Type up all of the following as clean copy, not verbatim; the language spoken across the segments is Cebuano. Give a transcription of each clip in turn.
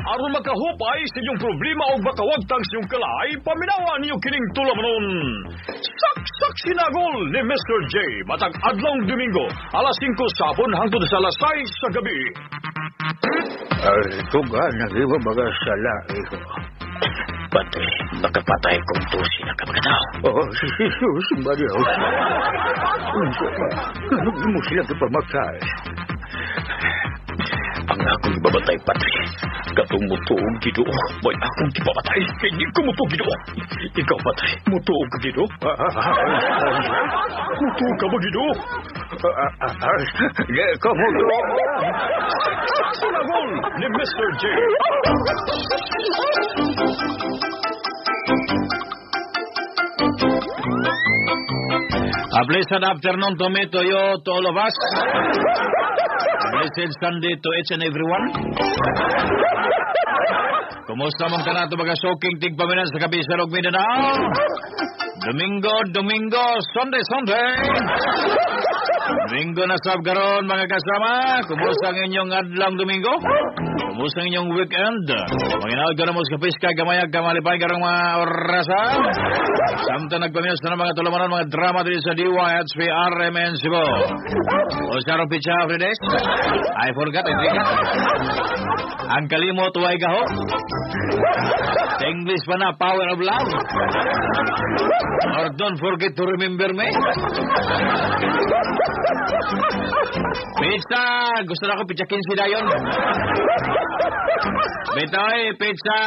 Aron makahupay sa inyong problema o makawagtang sa inyong kalay, paminawa ninyo kining tulamanon. Saksak Sinagol ni Mr. J. Matag adlong Domingo, alas 5 sa hapon hangtod sa alas 6 sa gabi. Ay, tuga, nag-iba baga sala, iho. Pati, makapatay kung tusi na ka mga tao. Oh, si Jesus, Maria. Unsa ka? Ano mo sila kipamatay? Ang akong ibabatay, Patri. Katong mutuog Ginoo, may akong gipamatay. Kay di ko mutuog Ginoo. Ikaw, Patri, mutuog ka Ginoo. Mutuog ka ba Ginoo? Di ka mutuog. Sinagol ni Mr. J. A pleasant afternoon to me, to you, to all of us. Blessed Sunday to each and everyone. Kumusta mong kanato mga soking tigpaminan sa kabisar og Mindanao? Domingo, Domingo, Sunday, Sunday. Domingo na sab karon mga kasama. Kumusta ang inyong adlong Domingo? Kumusta ang inyong weekend? Manginawag ka na mo sa kapiska, gamayag, kamalipay karong mga orasa. Samtang nagpaminos na ng mga tulumanon, mga drama dito sa DYHP RMN Cebu. O sa rong pitsa, Fredes? I forgot, I forgot. Ang kalimot, way gaho. Sa English pa na, power of love. Or don't forget to remember me. Pizza! Gusto na ako pizza 15 dayon. Bitoy, pizza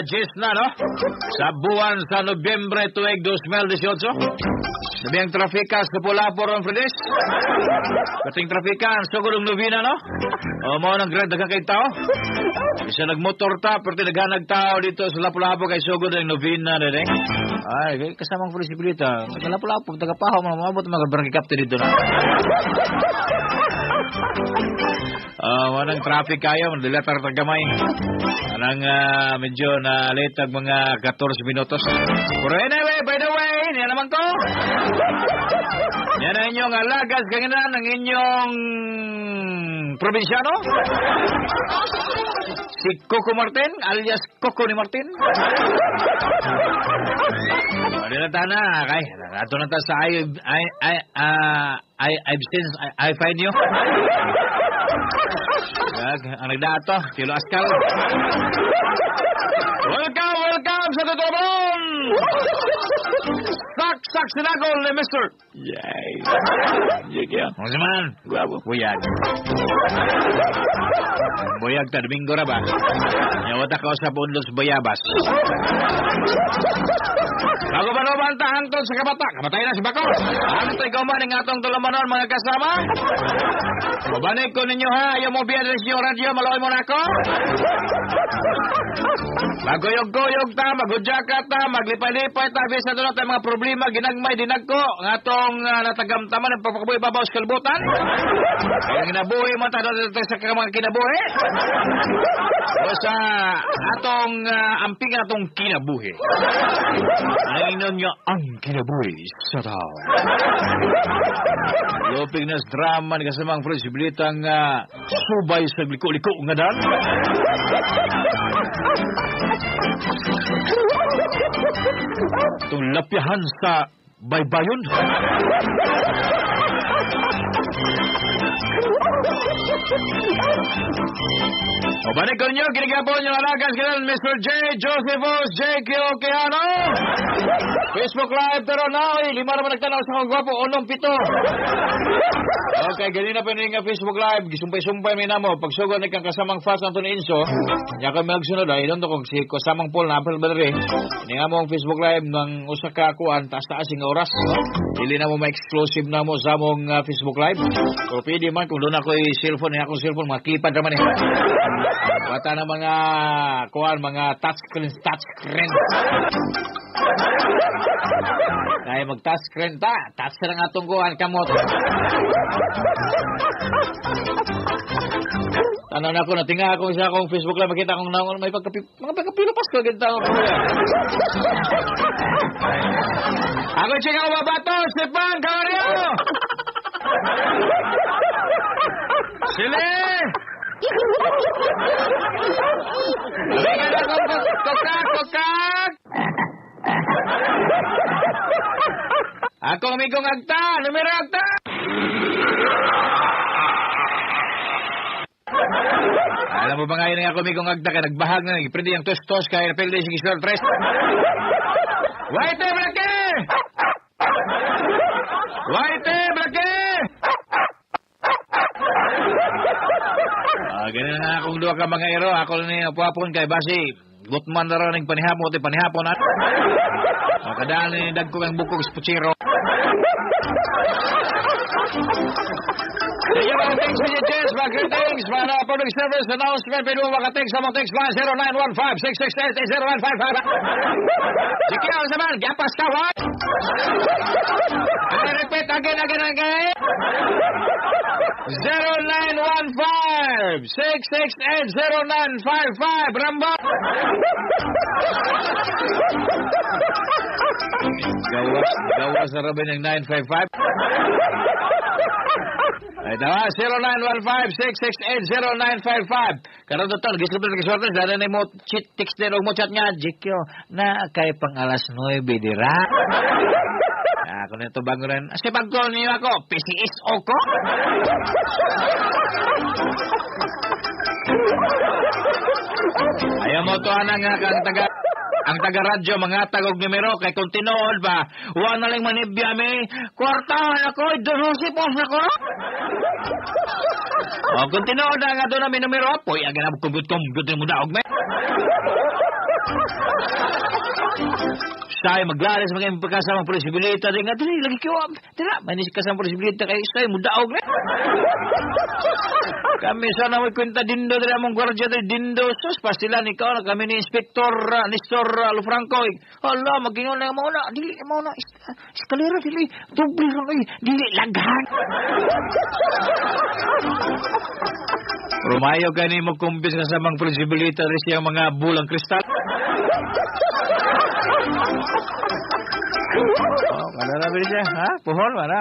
10 na, no? Sa buwan sa Nobyembre tuig 2018. Sabi ang trafika sa Pulapo ron, Fredes. Kating trafika, ang sugod og nobina, no? O mo nang grand daghang kay tao. Isa nagmotor ta, pero tinaghanag tao dito sa Lapu-Lapu kay sugod ang nobina rin, eh. Ay, kay kasamang Feliz taga Lapu-Lapu, taga Paho, mga maabot mga barangay captain dito na. Walang traffic kayo, dilatar tagamay. Anang medyo na late ang mga 14 minutos. Pero anyway, by the way, niya naman ko. Yan ang inyong alagas kanginan ng inyong probinsyano. Si Coco Martin, alias Coco ni Martin. Ano na ta na, kay. Ato na ta sa I've since I find you. Ang nagdaato, Kilo Askal. Welcome, welcome sa Totobon! Sak, sak, sinagol ni Mr. Yay. Sige, Ano naman? Guwapo. Buyag. Buyag ta, Domingo ra ba? Nyawata ka sa punlos bayabas. Bago ba no banta hangtod sa kabata? Kamatay na si Bako. Hangtod ikaw man ang atong tulumanon mga kasama. Mabanay ko ninyo ha. Ayaw mo biya sa inyong radyo. Maluoy mo na ako. Maguyog-guyog ta, magudyaka ta, maglipay-lipay ta, bisa doon tayo mga problema, ginagmay, dinagko, ang atong natagamtaman ng pagpakabuhi babaw sa kalibutan. Kaya kinabuhi mo ta doon sa mga kinabuhi. O sa atong amping atong kinabuhi. Ang inon nga ang kinabuhi sa tao. Lupig na drama ni kasamang Fred Sibilitang subay sa liko-liko nga dan. Itong lapyahan sa baybayon. O balik ko ninyo, kinigapon yung alagas ganun, Mr. J. Josephus J.Q. Quijano. Facebook Live pero na, oy, lima naman nagtanaw sa akong gwapo, unong pito. Okay, ganina pa nga Facebook Live, gisumpay-sumpay mi namo. Pagsugod ni kang kasamang fast Anthony Inso, nya ka magsunod ay to kung si kasamang Paul na Apple Battery. Ini nga mo ang Facebook Live ng usa ka kuan taas-taas nga oras. Dili na mo ma-exclusive na mo sa among Facebook Live. Pero pwede man kung doon ako i-cellphone, ni akong cellphone, mga keypad naman eh. Bata na mga kuan, mga touchscreen, touchscreen. Kaya mag-touchscreen ta, touch na lang atong kuan kamot. Tanaw na ako, natinga ako sa akong Facebook Live, makita akong naong may pagkapi, mga pagkapilo Pasko, ganito ako. Ako check ako babato, Stefan Camarillo! Sile! Akong amigong Agta, numero Agta. Alam mo ba nga yun ang akong amigong Agta kay nagbahag na nagprindi ang tos-tos kay napildi si Giselle Tres. White Blake! White Blake! Ganun na akong duha ka mga ero. Ako lang niya puapon kay basi gutman na rin panihapon at panihapon at makadaan ni dagko ang bukog sa putsiro. Sige mga text messages, mga greetings, mga public service announcement, pwede mo makatext sa mga text line 0915-668-0955. Sige, ano naman, gapas ka, what? I repeat again, again, again. 0915-668-0955. Rambo! Gawas na rin ng 955. Ay, tama, 0915-668-0955. Karon to, gisulti na gisulti, dahil na mo text din o mo chat nga, GQ, na kay pang alas 9 dira. Ako na ito bago rin. Kasi pag-call niyo ako, PCSO ko? Ayaw mo to, anang ang taga-radyo, mga tagog numero, kay kung tinuod ba, wa na lang manibya mi, kwarta ako, dunusi po ako. O, kung tinuod na nga doon namin numero, poy, aganap kumbut-kumbut mo daog, me. Say, maglalis, mga pagkasamang posibilita, di nga, dili, lagi kiwa, tira, may kasamang posibilita, kay say, mudaog, me. Kami sana may kwenta dindo, dili among gwardiya, dili dindo, sus, pastilan, ikaw na kami ni Inspector Nestor Lufranco, hala, magingon na yung mauna, dili, mauna, eskalera, dili, doble, dili, laghan. Rumayo ka ni mo kumbis kasamang posibilita, dili siyang mga bulang kristal. Oh, mana na siya, ha? Puhon, mana?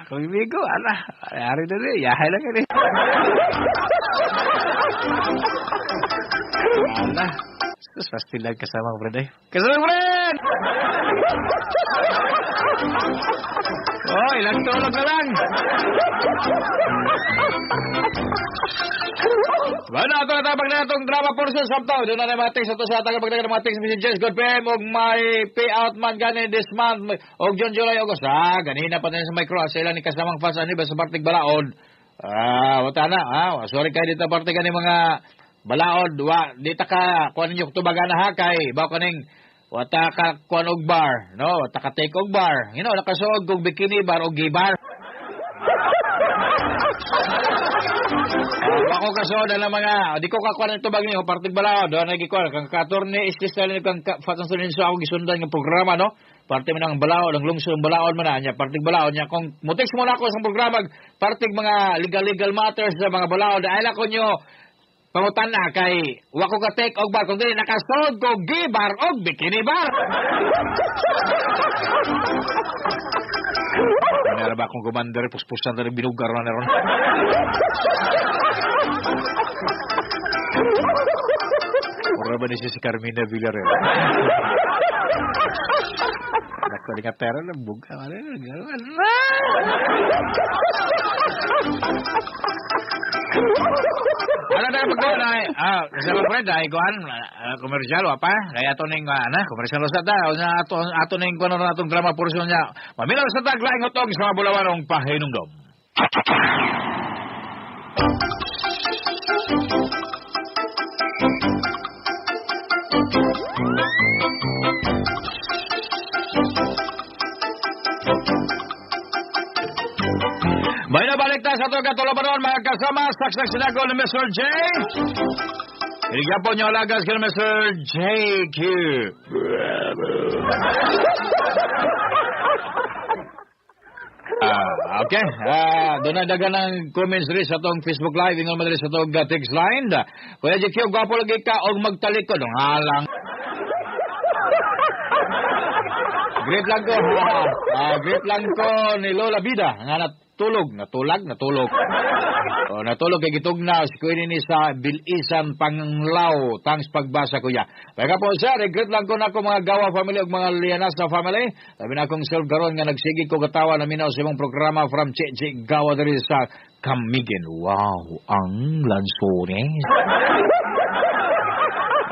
Kung ibigo, ala. Hari dali, yahay lang ini. Ala. Sus, pasti lang kasama ko, Fred. Kasama ko, Fred! Oh, ilang tulog na lang. Bueno, ato na tabang na itong drama portion samtaw. Doon na mga text ato sa atang pagdagan ng mga text messages. Good PM, og may payout man gani this month. Og June, July, August. Ah, ganina pa na sa micro. Sila ni kasamang fans ani ba sa partig balaod. Ah, wata na. Ah, sorry kayo dito parte gani mga balaod. Wa, dita ka, kuha ninyo tubagan na hakay. Bawa ka ning, wata ka kuha og bar. No, wata ka take og bar. You know, nakasuog og bikini bar og gay bar. Ako kasoda ng mga, di ko kakuha ng tubag niyo, partig balaod, doon nagikuha, kang katorne, istisal ni kang fatang sunin so ako gisundan ng programa, no? Parte man ang balaod, ang lungsod ng balaod man na, niya, partig balaod niya. Kung mutext mo na ako sa programa, partig mga legal matters sa mga balaod, ay ko nyo, pangutan na kay, wako ka take og bar, kung dili nakasod ko, gay bar og bikini bar. Meron ba akong commander, puspusan na rin binugar na ron. Mura ba niya si Carmina Villarreal? Anak ko nga pera na buga. Ano na pagkuhan ay, sa friend ay kuhan, komersyal wa pa. Kaya ato ning ana, komersyal sa ta, ato ning kuno na atong drama portion niya. Maminaw sa taglaing utong sa mga bulawanong pahinumdom. May nabalik ta sa itong katulabanon, mga kasama, saksak sinago ni Mr. J. Iligyan po niyo alagas kay Mr. JQ. Okay. Doon na dagan ng comments rin sa itong Facebook Live, ingon man rin sa itong text line. Kuya JQ, gwapo lagi ka og magtalikod. Ang halang. Great lang ko. Great lang ko ni Lola Vida. Nga natulog, natulog. O, natulog kay gitugnaw si Kuya ni sa Bilisan Panglao. Thanks pagbasa kuya. Pagka po sir, regret lang ko na ako mga Gawa family ug mga Lianas na family. Labi na akong self garon nga nagsigi ko katawa na minaw sa imong programa from Cheche Gawa diri sa Camiguin. Wow, ang lansones.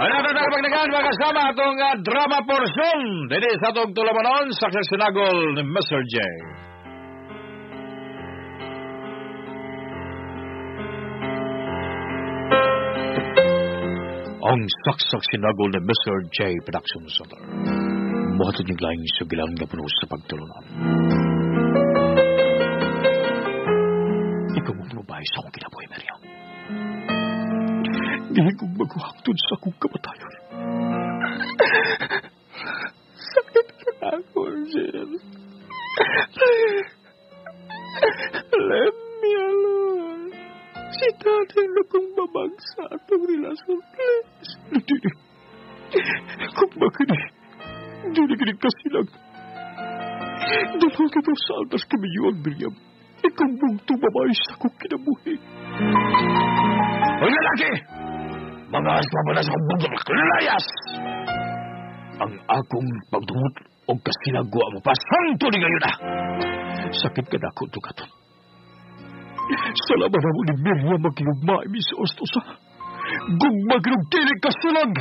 Ano na pagdagan mga kasama atong drama portion dini sa atong tulamanon sa Sinagol ni Mr. J. Ang saksak sinagol ni Mr. J. Production Center. Muhatod niyong laing sugilan nga puno sa pagtulunan. Ikaw mong babae sa akong kinabuhi, Miriam. Dili kong maghuhangtod sa akong kamatayon. Sakit ka na ako, Jim. Let me alone. Si tatay na kong babag sa atong relasyon, please. Hindi. Kung bakit, hindi kinig kasilang. Dalaw kita sa altas kami yun, Miriam. Ikaw mong tumabay sa akong kinabuhi. Hoy, lalaki! Mga aswa na sa akong layas! Ang akong pagdumot o kasilagwa mo pa, santo ni ngayon ah! Sakit ka na ako, Dugaton. Salamat mo ni Miriam magkilugma, Miss Ostosa. Gugma ginugtilig kasilag!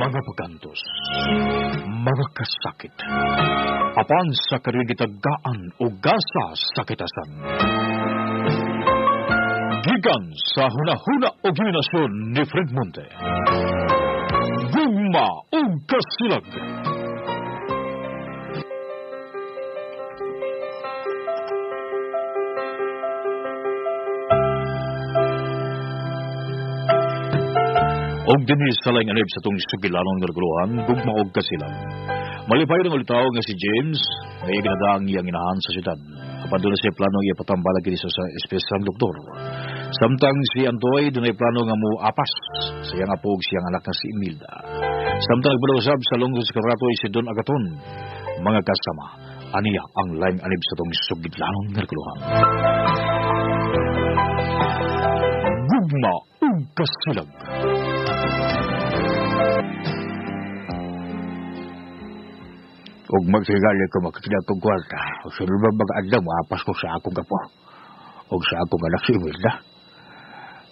Mga pagkantos, mga kasakit, apan sa karigitagaan o gasa sa kitasan. Gikan sa hunahuna o ginasyon ni Fred Monte. Gugma o kasilag. Og dinhi sa laing anib sa itong sugilanong naguluhan, gugma og kasilag. Malipay ng ulitaw nga si James, nga iginadaang iyang inahan sa syudad. Apan doon na siya plano nga ipatambala kini sa espesyang doktor. Samtang si Antoy, doon ay plano nga muapas sa iyang apo ug siyang anak na si Imelda. Samtang nagpalausab sa lungsod sa Karatoy si Don Agaton, mga kasama, aniya ang laing anib sa itong sugilanong naguluhan. Gugma ug kasilag. Ug magsigali ko makikita kong kwarta. O sa lubang mag-adlaw, maapas ko sa akong kapo. O sa akong anak si Imelda.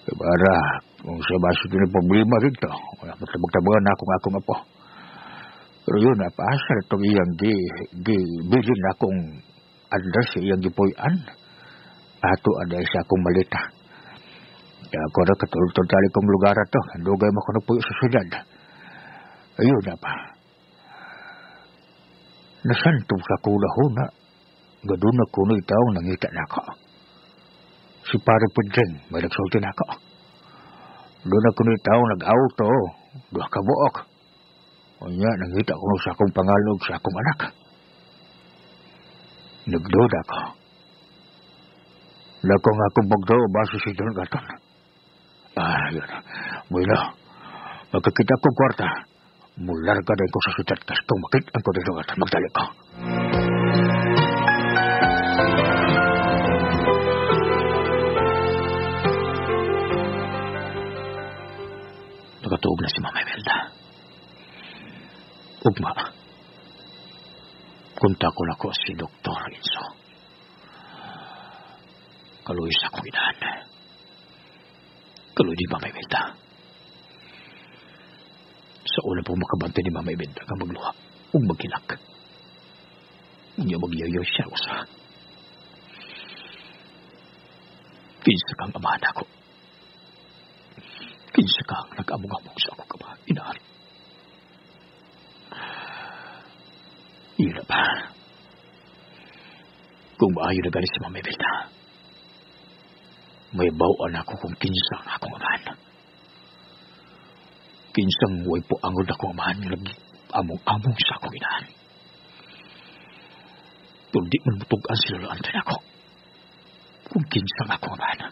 Para, kung sa base ko ng problema rito, wala matabag-tabagan na akong akong apo. Pero yun, napaasa itong iyang gibilin akong address sa iyang gipuy-an. Ato aday sa akong malita. Kaya ako na katulog-tali kong lugar ato. Andugay mo ko nagpuyo sa syudad. Ayun na pa. Nasantong sa kulahuna, gadun na kuno itaw nangita na ako. Si Pare Pedring, may nagsulti na ako. Doon na kuno itaw nag-auto, duha ka buok. Unya, nangita kuno sa akong pangalog sa akong anak. Nagduda ko. Lakong akong pagdao, base si Don Gaton. Ah, yun. Bueno, magkakita kong kwarta. Mularga din ko sa syudad kasi kung makita ko dito at magdali ko. Nakatuog na si Mama Imelda. Ugma. Kunta ko na ko si Dr. Enzo. Kaluoy sa akong inahan. Kaluoy ni Mama Imelda. Sa una po makabante ni Mama Imelda nga magluha ug magkilak. Unya magyayo siya usa. Kinsa kang amahan ako. Kinsa kang nag-among-among sa akong kama, inahan. Iyon na ba? Kung maayo na galit si Mama Imelda, may bawaan ako kung kinsa ang akong amahan. Kinsang way po angod akong amahan nga nag-among-among sa akong inahan. Pero di man mutugan si Lolo Anton ako. Kung kinsang akong amahan.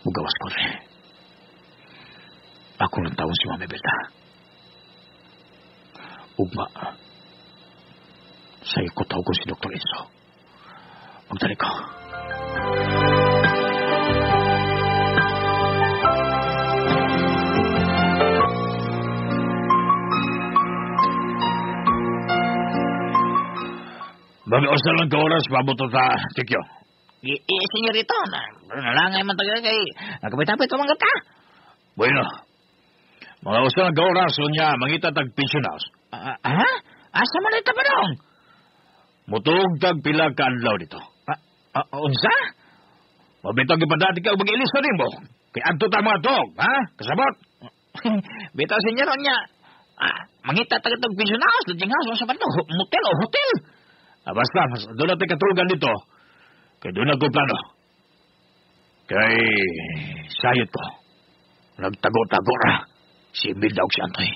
Mugawas ko rin. Ako lang tawon si Mama Imelda. Ugma. Sa ko tawag ko si Dr. Enzo. Magdali ko. Mag-usa lang ka oras, pabuto ta, Tikyo. Senyorito, nalangay man tayo kay nagkapit-apit mga ta. Bueno, mga usa lang ka oras, unya, mangita tag pension house. Ha? Asa man ito pa dong? Mutug tag pila ka adlaw dito. Unsa? Mabitag ipadati ka mag-ilis na rin mo. Kay adto ta mga dog, ha? Kasabot? Bitaw, senyor, unya, mangita tag itong pension house, lodging house, unsa pa ito? Motel o hotel? Basta, doon natin katulgan dito. Kay doon ako plano. Kay sayot ko. Nagtago-tago ra. Si Milda og si Antoy.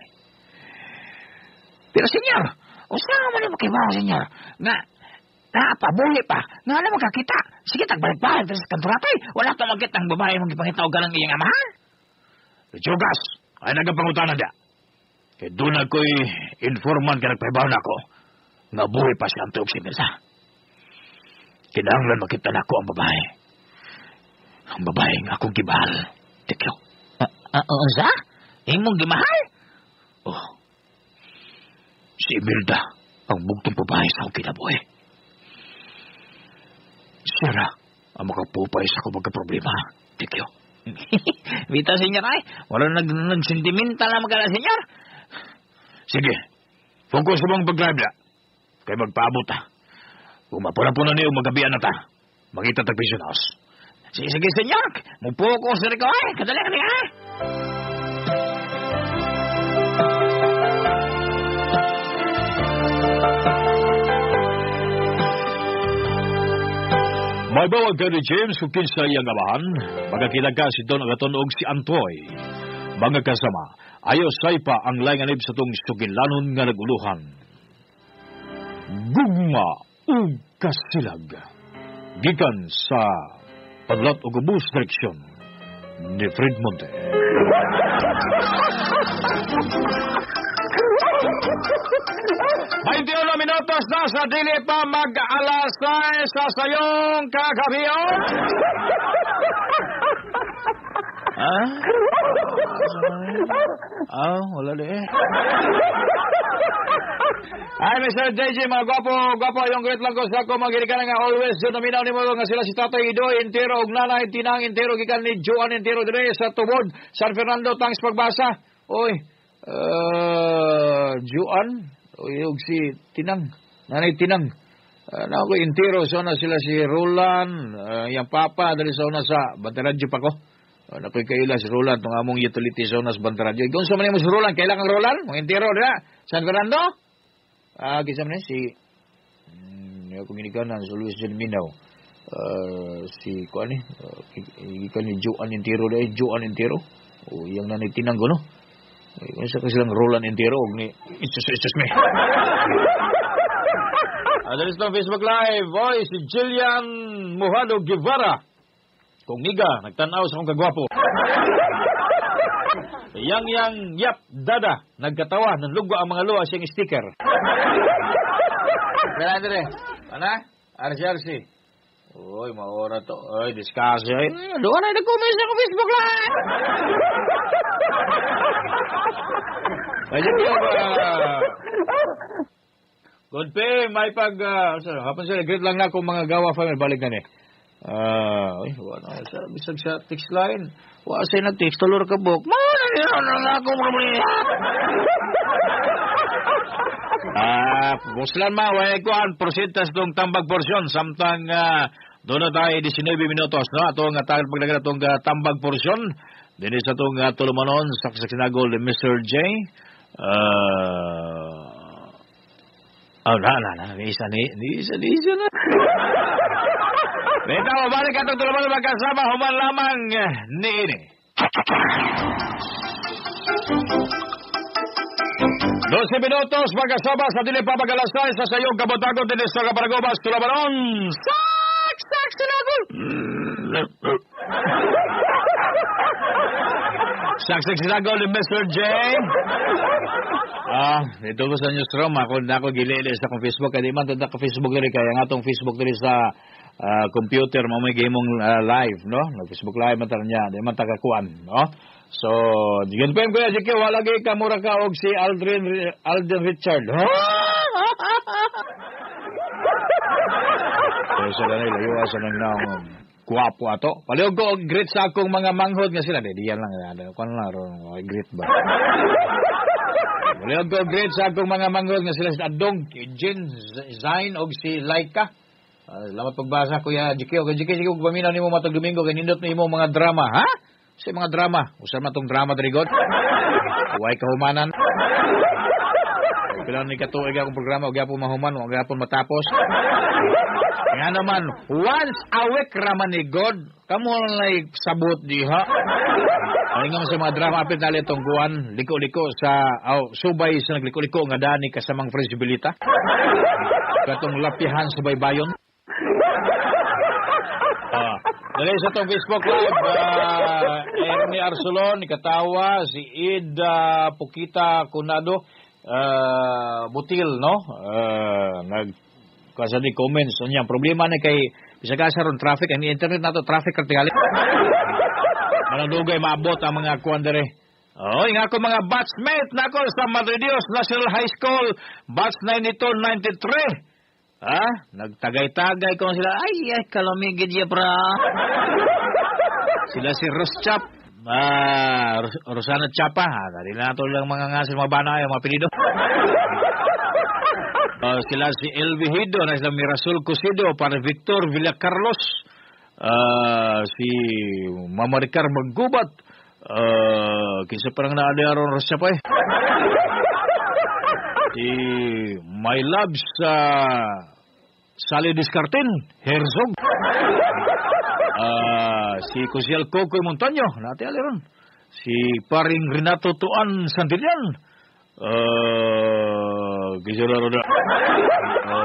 Pero senyor, unsa man ni makibaw, senyor? Nga, naapabuhi pa. Nga na magkakita. Sige, tagbalik-balik sa kanturatay. Wala ka magkita ang babae mong ipangita og galang iyang amahan. Chugas, ay nagapangutanan dia. Kay doon ako'y informant ka nagpahibaw na ako. Nga buhi pa si Antoy og si Milda. Kinahanglan makita na ako ang babae. Ang babae nga akong gibahal. Tikyo. Unsa? Imong gimahal? Oh. Si Imelda ang bugtong babae sa akong kinabuhi. Siya ra ang makapupay sa akong magka-problema. Tikyo. Bitaw, senyor, ay. Wala nag-sentimental na magkala, senyor. Sige. Focus sa mong pag-drive na. Kay magpaabot ta. Kung mapuna-puna niyo, magabian na ta. Makita tag pension house. Sige, senyor. Mupuko sa riko, ay. Kadali ka niya, ay. May bawag ka ni James kung kinsa iyang amahan. Magkakila ka si Don Agaton og si Antoy. Mga kasama, ayo saypa ang laing anib sa tong sugilanon nga naguluhan. Gugma ug kasilag. Gikan sa Padlat ug Ubus direksyon ni Fred Monte. 21 minutos na sa dili pa mag-alas 6 sa sayong kagabion. Ah? Ah, wala di eh. Ay, Mr. JJ, mga gwapo, gwapo, yung great lang ko sa ako, mga ginikanan nga always, yun, naminaw ni mo nga sila si Tatay Idoy, Entero, og Nanay, Tinang, Entero, gikan ni Joan, Entero, dire sa Tubod, San Fernando, thanks pagbasa. Oy, Joan, oy, og si Tinang, Nanay Tinang. Na ako, Entero, so na sila si Roland, yung papa, dali sa una sa Bantaradyo pa ko. Nakoy kaila si Roland, itong among utility zone sa Bantaradyo. Ikaw sa man mo si Roland, kailangan Roland, mga Entero, dira, San Fernando? Kinsa man si ako ginikanan sa Luis John Minaw. Si kuan ni, gikan ni Joan Entero dai, Joan Entero. O iyang nanay Tinang ko no. Unsa ka silang Roland Entero og ni It's me. Dali sa Facebook Live, oy si Jillian Mojado Guevara. Kung niga, nagtan-aw sa akong kagwapo. Yang yang yap dada, nagkatawa, nanlugwa ang mga luwa siyang sticker. Dara dire. Ana? RC RC. Oy, maora to. Oy, discuss. Ay, doon na nag-comment sa Facebook Live. Medyo ba? Good pay, may pag hapon sir, great lang na kung mga gawa family balik na ni. Uy, wala sa bisag sa text line. Wa say nag-text tulor ka buk. Mao na niyo na ako problema. Buslan ma way kuan porsentas tong tambag porsyon samtang doon na tayo 19 minutos no atong tagal pagdagan atong tambag porsyon dinhi sa atong tulumanon sa sinagol ni Mr. J. Na isa ni isa na. Bitaw, balik atong tulumanon magkasama human lamang niini. 12 minutos magkasama sa dili pa magalasay sa sayong kabutagon din sa Kabaragobas Tulabaron. Sak sak sinagol. Saksak sinagol ni Mr. J. Ah, dito ko sa newsroom, ako na ako gilili sa akong Facebook. Kaya di man tanda ka Facebook diri, kaya nga atong Facebook diri sa computer, mo may gimong live, no? Nag Facebook live man niya, di man ta kakuan, no? So, yun pa yung kuya, JQ, wala gay ka mura ka og si Alden Richard. Pero sa kanila, layo sa nang naong guwapo ato. Palihog ko og greet sa akong mga manghod nga sila. Di, diyan lang. Kuan lang, ron, greet ba? Palihog ko og greet sa akong mga manghod nga sila si Adong, Jin, Zain, og si Laika. Salamat pagbasa, Kuya JQ. Kuya JQ, sige, kung paminaw nimo matag Domingo, kay nindot nimo mga drama, ha? Sa mga drama. Usa man tong drama diri god. Way kahumanan. Pila ni katuig akong programa, og gyapon mahuman, og gyapon matapos. Nga naman, once a week raman ni God, kamo lay sabot diha. Ay nga sa mga drama apit nali itong kuwan, liko-liko sa, oh, subay sa nagliko-liko nga dani kasamang Fresibilita. Katong lapihan sa baybayon. Dali sa itong Facebook Live, Ernie Arsolon, Nikatawa, si Ida Pukita Cunado, Butil, no? Nag kasi di comments unya problema ni kay bisag asa ron traffic ang internet nato traffic ra tingali. Manadugay maabot ang mga kuan dere. Oy, nga ako mga batchmate nako sa Madre Dios National High School batch 92-93. Ha? Nagtagay-tagay ko sila. Ay, ay kalamig gid ya pra. Sila si Roschap, Rosana Chapa. Dali na nato lang mga ngasil mga bana ay mga apelyido. Sila si Elvi Hido, na sila Mirasol Cusido, para Victor Villacarlos, si Mamaricar Maggubat, kinsa parang naali aron Roschap eh. Si My Loves Sally Discartin, Herzog. Si Cosiel Cocoy Montaño, nati ali ron. Si paring Renato Tuan Santillan.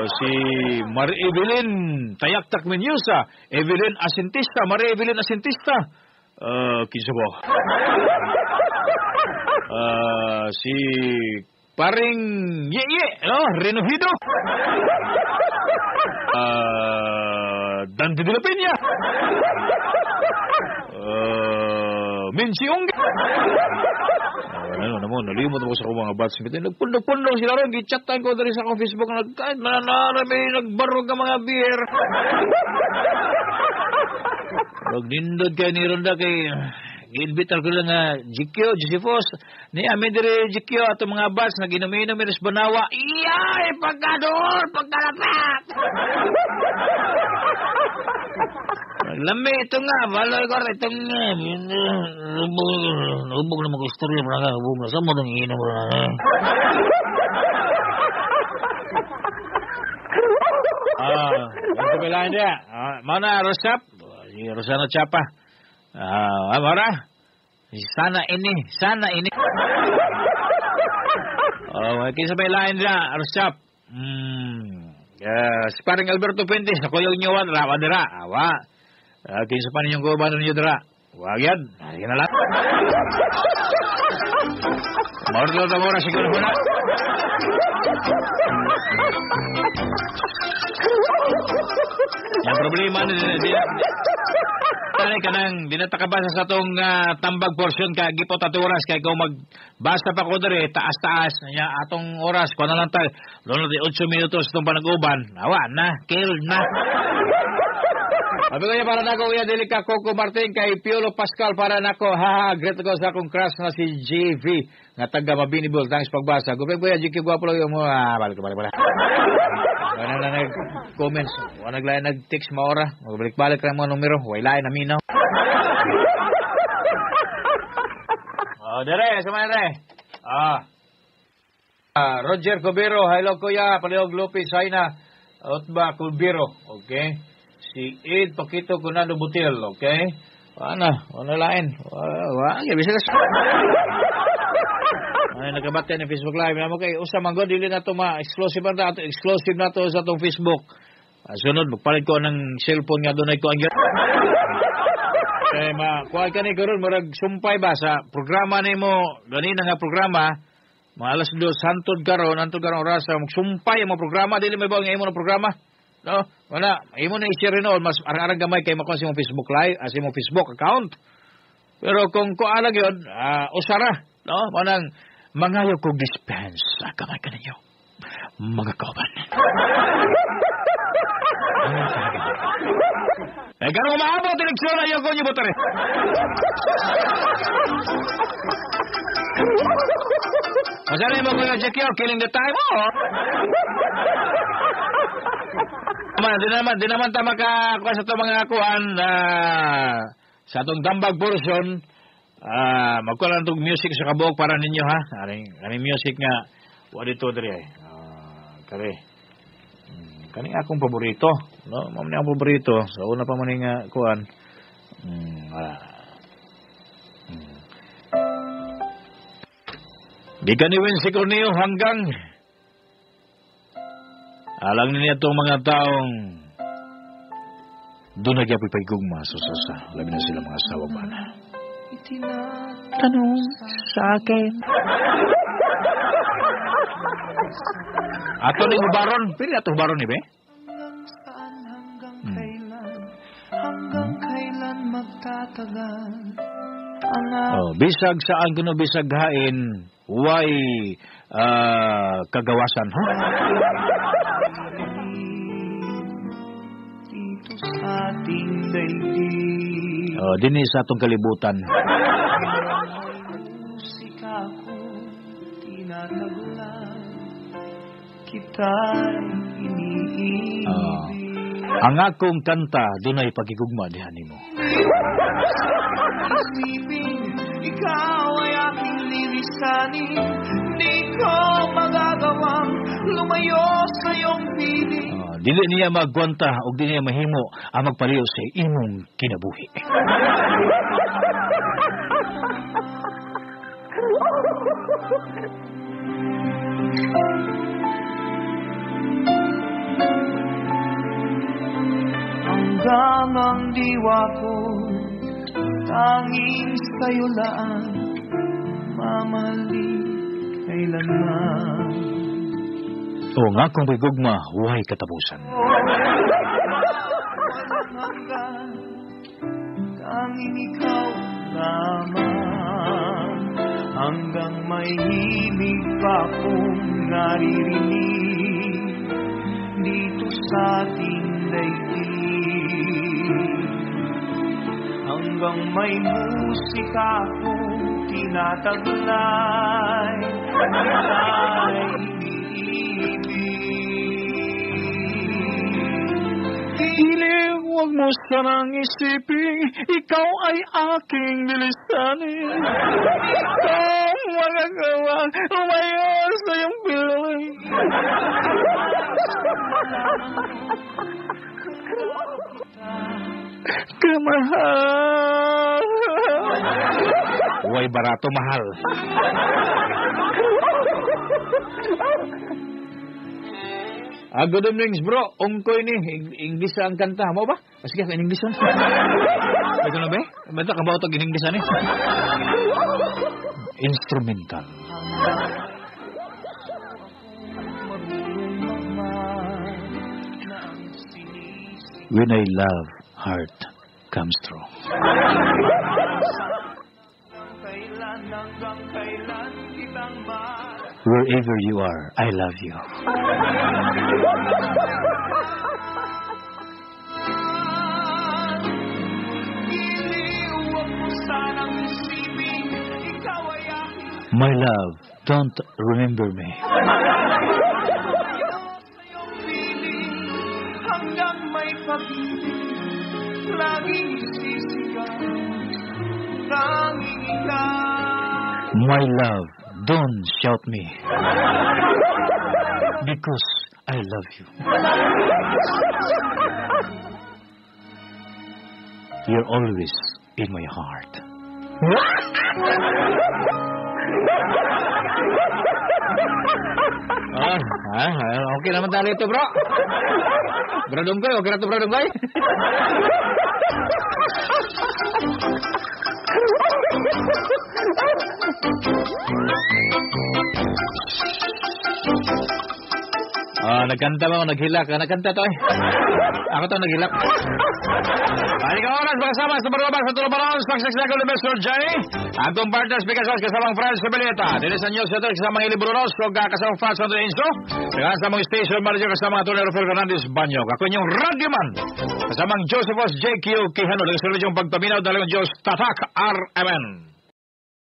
Si Marie Evelyn Tayaktak Menyusa, Evelyn Asintista, Marie Evelyn Asintista. Kinsa ba? Si paring Ye-Ye, no? Renohido. Dante de la Peña. Minchi Ungge. Ano naman, nalimot mo sa akong mga batchmate. Nagpundok-pundok sila ron. Gichatan ko dali sa akong Facebook. Kahit mananarami, nagbarog ang mga beer. Nindot kayo ni Ronda kay giinbitar ko lang nga GQ, Josephus. Ni amin diri GQ ato mga batch naginom-inom miris Banawa. Iyay, pagkador, pagkalapak. Lami ito nga, baloy ko ito nga. Hubog na mag-istorya mo na hubog na. Saan mo nang iinom mo na? Ito bilahin niya. Mana, Rosap? Si Rosano Chapa. Mara? Sana ini, sana ini. Kinsa may lain niya, Rosap? Si paring Alberto Fuentes, ako yung nyowan, rawa dira. Awa. Kinsa pa ninyong guban ninyo dira. Wag yan. Sige na lang. Mauro na siguro ko na. Yung problema ni kanang dinatakabasa sa tong tambag portion ka gipot at oras kay kung magbasa pa ko dere taas-taas nya atong oras kuan na lang tayo doon 8 minutos itong panag-uban awa na kill na. Sabi ko niya para nako Kuya Delica Coco Martin kay Piolo Pascal para nako haha great ko sa akong crush na si JV nga taga Mabinibol. Thanks pagbasa. Gupay Kuya GQ gwapo lang yung balik balik. Wala na nag-comments, wala naglayan nag-text maora, magbalik-balik lang mga numero, wala na minaw. Oh, dere, sama dere. Roger Cubero, hello Kuya, Palihog Lopez, China, Otba Cubero, okay. Si Ed Paquito Cunado Butil, okay. Wala, wala lain. Wala, bisa ka. Ay, nagkabate ni Facebook Live. Namo kay usa man gud dili na to ma-exclusive na to, exclusive na to sa atong Facebook. Sunod magpalit ko ng cellphone nga dunay ko ang Eh, ma, kuha ka ni karon murag sumpay ba sa programa nimo, ganina nga programa, mga 2:00 hantod karon orasa, magsumpay ang mga programa, dili may ba ang imo na programa? No, wala, imo na i-share noon, mas arang-arang gamay kay makuha sa imong Facebook Live, sa imong Facebook account. Pero kung kuha lang yun, usara, no? Manang mangayo kog dispensa kamay ka ninyo, mga kauban. Eh, ganun maabot, eleksyon na ko niyo botare. Masana mo Kuya Jackie, killing the time, oh. Man, di naman ta makakuha sa itong mga kuhan sa atong dambag portion. Magkuha lang itong music sa kabuok para ninyo, ha? Aring music nga, wa dito diri ay. Kare. Kani akong paborito, no? Mao ni akong paborito. Sa una pa man nga kuan. Gikan ni Wincy Corneo hanggang alang niya itong mga taong doon nagyapoy pagigugma sa sasa. Labi na sila mga asawa ba na. Tanong sa akin. Ato ni hubaron. Pili ato hubaron ni be? Hanggang kailan, hanggang kailan magtatagal ang Oh, bisag saan kuno bisag hain, way kagawasan, ha? Dito sa ating daigdig. Oh, dinhi sa atong kalibutan. Musika ko tinatagulan, kita'y iniibig. Ang akong kanta dunay pagigugma diha nimo. Isipin, ikaw ay aking lilisanin, di ko magagawang lumayo sa iyong piling. Dili niya magkwanta og di niya mahimo ang magpaliw sa imong kinabuhi. Hanggang ang diwa ko, tanging sa'yo lang, mamahalin kailanman. O nga kung may gugma, huwag katapusan. Hanggang tanging ikaw lamang, hanggang may himig pa akong naririnig dito sa ating daigdig. Hanggang may musika akong tinataglay, kita'y iniibig. Giliw, huwag mo sanang isipin, ikaw ay aking lilisanin. Ikaw magagawa, lumayo sa iyong piling. Kamahal. Way barato, mahal. Good evening, bro. Ungkoy ni. English ang kanta. Mo ba? Sige, in English on. Ito na ba? Basta kabaw ito, in English ani. Instrumental. When I love, heart comes true. Wherever you are, I love you. My love, don't remember me. My love, don't shout me. Because I love you. You're always in my heart. Okay naman dali ito, bro. Bro Dunggoy, okay na ito, bro Dunggoy. Ah, nagkanta ba o naghilak? Ah, nagkanta to eh. Ako to naghilak. Balik ang oras, makasama sa Barobas sa Tulubaron, Success na ni Mr. J. Ang partners, Picasso, kasamang Franz Rebeleta. Dili sa News Center, kasamang Ili Brunos, o kasamang Franz Andre Inso. Kasamang Station Manager, kasamang Atty. Rafael Fernandez Banyog. Ako inyong radyoman. Kasamang Josephus JQ Quijano. Nagsunod yung pagpaminaw, dalagang Diyos, Tatak RMN.